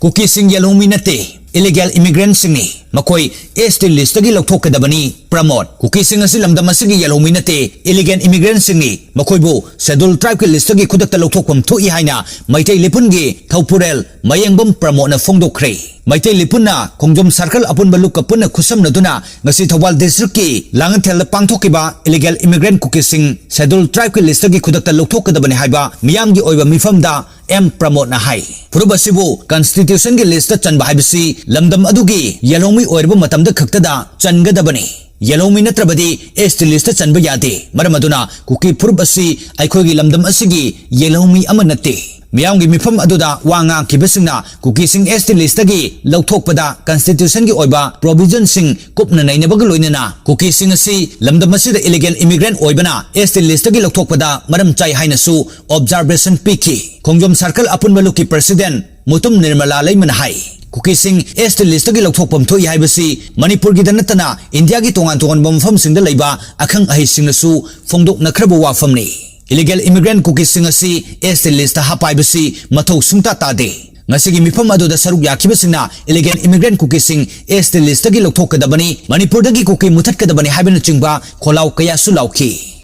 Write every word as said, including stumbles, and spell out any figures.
ꯀꯨꯀꯤꯁꯤꯡ ꯌꯦꯜꯍꯧꯃꯤ ꯅꯠꯇꯦ, ꯏꯂꯤꯒꯦꯜ ꯏꯃꯤꯒ꯭ꯔꯦꯟꯠꯁꯤꯡꯅꯤ꯫ ꯃꯈꯣꯏ ꯑꯦꯁ ꯇꯤ ꯂꯤꯁꯇꯒꯤ ꯂꯧꯊꯣꯛꯀꯗꯕꯅꯤ꯫ ꯄ꯭ꯔꯃꯣꯗ, ꯀꯨꯀꯤꯁꯤꯡ ꯑꯁꯤ ꯂꯝꯗꯝ ꯑꯁꯤꯒꯤ ꯌꯦꯜꯍꯧꯃꯤ ꯅꯠꯇꯦ, ꯏꯂꯤꯒꯦꯜ ꯏꯃꯤꯒ꯭ꯔꯦꯟꯠꯁꯤꯡꯅꯤ꯫ ꯃꯈꯣꯏꯕꯨ ꯁꯦꯗꯨꯜ ꯇ꯭ꯔꯥꯏꯕꯀꯤ ꯂꯤꯁꯇꯒꯤ ꯈꯨꯗꯛꯇ ꯂꯧꯊꯣꯛꯐꯝ ꯊꯣꯛꯏ ꯍꯥꯏꯅ ꯃꯩꯇꯩ ꯂꯤꯄꯨꯟꯒꯤ ꯊꯧꯄꯨꯔꯦꯜ ꯃꯌꯦꯡꯕꯝ ꯄ꯭ꯔꯃꯣꯗꯅ ꯐꯣꯡꯗꯣꯛꯈ꯭ꯔꯦ꯫ ꯃꯩꯇꯩ ꯂꯤꯄꯨꯟꯅ ꯈꯣꯡꯖꯣꯝ ꯁꯥꯔꯀꯜ ꯑꯄꯨꯟꯕ ꯂꯨꯞꯀ ꯄꯨꯟꯅ ꯈꯨꯠꯁꯝꯅꯗꯨꯅ ꯉꯁꯤ ꯊꯧꯕꯥꯜ ꯗꯤꯁꯇ꯭ꯔꯤꯛꯀꯤ ꯂꯥꯡꯉꯊꯦꯜꯗ ꯄꯥꯡꯊꯣꯛꯈꯤꯕ ꯏꯂꯤꯒꯦꯜ ꯏꯃꯤꯒ꯭ꯔꯦꯟꯠ ꯀꯨꯀꯤꯁꯤꯡ ꯁꯦꯗꯨꯜ ꯇ꯭ꯔꯥꯏꯕꯀꯤ ꯂꯤꯁꯇꯒꯤ ꯈꯨꯗꯛꯇ ꯂꯧꯊꯣꯛꯀꯗꯕꯅꯤ ꯍꯥꯏꯕ ꯃꯤꯌꯥꯝꯒꯤ ꯑꯣꯏꯕ ꯃꯤꯐꯝꯗ ꯑꯦꯝ ꯄ꯭ꯔꯃꯣꯗꯅ ꯍꯥꯏ꯫ ꯐꯨꯔꯨꯞ ꯑꯁꯤꯕꯨ ꯀꯟꯁꯇꯤꯇ꯭ꯌꯨꯁꯟꯒꯤ ꯂꯤꯁꯇ ꯆꯟꯕ ꯍꯥꯏꯕꯁꯤ ꯂꯝꯗꯝ ꯑꯗꯨꯒꯤ ꯌꯦꯜꯍꯧꯃꯤ ꯑꯣꯏꯔꯕ ꯃꯇꯝꯗ ꯈꯛꯇꯗ ꯆꯟꯒꯗꯕꯅꯤ꯫ ꯌꯦꯜꯍꯧꯃꯤ ꯅꯠꯇ꯭ꯔꯕꯗꯤ ꯑꯦꯁ ꯇꯤ ꯂꯤꯁꯇ ꯆꯟꯕ ꯌꯥꯗꯦ꯫ ꯃꯔꯝ ꯑꯗꯨꯅ ꯀꯨꯀꯤ ꯐꯨꯔꯨꯞ ꯑꯁꯤ ꯑꯩꯈꯣꯏꯒꯤ ꯂꯝꯗꯝ ꯑꯁꯤꯒꯤ ꯌꯦꯜꯍꯧꯃꯤ ꯑꯃ ꯅꯠꯇꯦ꯫ ꯃꯤꯌꯥꯝꯒꯤ ꯃꯤꯐꯝ ꯑꯗꯨꯗ ꯋꯥ ꯉꯥꯡꯈꯤꯕꯁꯤꯡꯅ ꯀꯨꯀꯤꯁꯤꯡ ꯑꯦꯁ ꯇꯤ ꯂꯤꯁꯇꯒꯤ ꯂꯧꯊꯣꯛꯄꯗ ꯀꯟꯁꯇꯤꯇ꯭ꯌꯨꯁꯟꯒꯤ ꯑꯣꯏꯕ ꯄ꯭ꯔꯣꯚꯤꯖꯟꯁꯤꯡ ꯀꯨꯞꯅ ꯅꯩꯅꯕꯒ ꯂꯣꯏꯅꯅ ꯀꯨꯀꯤꯁꯤꯡ ꯑꯁꯤ ꯂꯝꯗꯝ ꯑꯁꯤꯗ ꯏꯂꯤꯒꯦꯜ ꯏꯃꯤꯒ꯭ꯔꯦꯟꯠ ꯑꯣꯏꯕꯅ ꯑꯦꯁ ꯇꯤ ꯂꯤꯁꯇꯒꯤ ꯂꯧꯊꯣꯛꯄꯗ ꯃꯔꯝ ꯆꯥꯏ ꯍꯥꯏꯅꯁꯨ ꯑꯣꯕꯖꯥꯔꯕꯦꯁꯟ ꯄꯤꯈꯤ꯫ ꯈꯣꯡꯖꯣꯝ ꯁꯥꯔꯀꯜ ꯑꯄꯨꯟꯕ ꯂꯨꯞꯀꯤ ꯄ꯭ꯔꯁꯤꯗꯦꯟꯠ ꯃꯨꯇꯨꯝ ꯅꯤꯔꯃꯂꯥ ꯂꯩꯃꯅ ꯍꯥꯏ, ꯀꯨꯀꯤꯁꯤꯡ ꯑꯦꯁ ꯇꯤ ꯂꯤꯁꯇꯒꯤ ꯂꯧꯊꯣꯛꯐꯝ ꯊꯣꯛꯏ ꯍꯥꯏꯕꯁꯤ ꯃꯅꯤꯄꯨꯔꯒꯤꯗ ꯅꯠꯇꯅ ꯏꯟꯗꯤꯌꯥꯒꯤ ꯇꯣꯉꯥꯟ ꯇꯣꯉꯥꯟꯕ ꯃꯐꯝꯁꯤꯡꯗ ꯂꯩꯕ ꯑꯈꯪ ꯑꯍꯩꯁꯤꯡꯅꯁꯨ ꯐꯣꯡꯗꯣꯛꯅꯈ꯭ꯔꯕ ꯋꯥꯐꯝꯅꯤ꯫ ꯏꯂꯤꯒꯦꯜ ꯏꯃꯤꯒ꯭ꯔꯦꯟꯠ ꯀꯨꯀꯤꯁꯤꯡ ꯑꯁꯤ ꯑꯦꯁ ꯇꯤ ꯂꯤꯁꯇ ꯍꯥꯞꯄ ꯍꯥꯏꯕꯁꯤ ꯃꯊꯧ ꯁꯨꯡꯇꯥ ꯇꯥꯗꯦ꯫ ꯉꯁꯤꯒꯤ ꯃꯤꯐꯝ ꯑꯗꯨꯗ ꯁꯔꯨꯛ ꯌꯥꯈꯤꯕꯁꯤꯡꯅ ꯏꯂꯤꯒꯦꯜ ꯏꯃꯤꯒ꯭ꯔꯦꯟꯠ ꯀꯨꯀꯤꯁꯤꯡ ꯑꯦꯁ ꯇꯤ ꯂꯤꯁꯇꯒꯤ ꯂꯧꯊꯣꯛꯀꯗꯕꯅꯤ, ꯃꯅꯤꯄꯨꯔꯗꯒꯤ ꯀꯨꯀꯤ ꯃꯨꯊꯠꯀꯗꯕꯅꯤ ꯍꯥꯏꯕꯅꯆꯤꯡꯕ ꯈꯣꯜꯂꯥꯎ ꯀꯌꯥꯁꯨ ꯂꯥꯎꯈꯤ꯫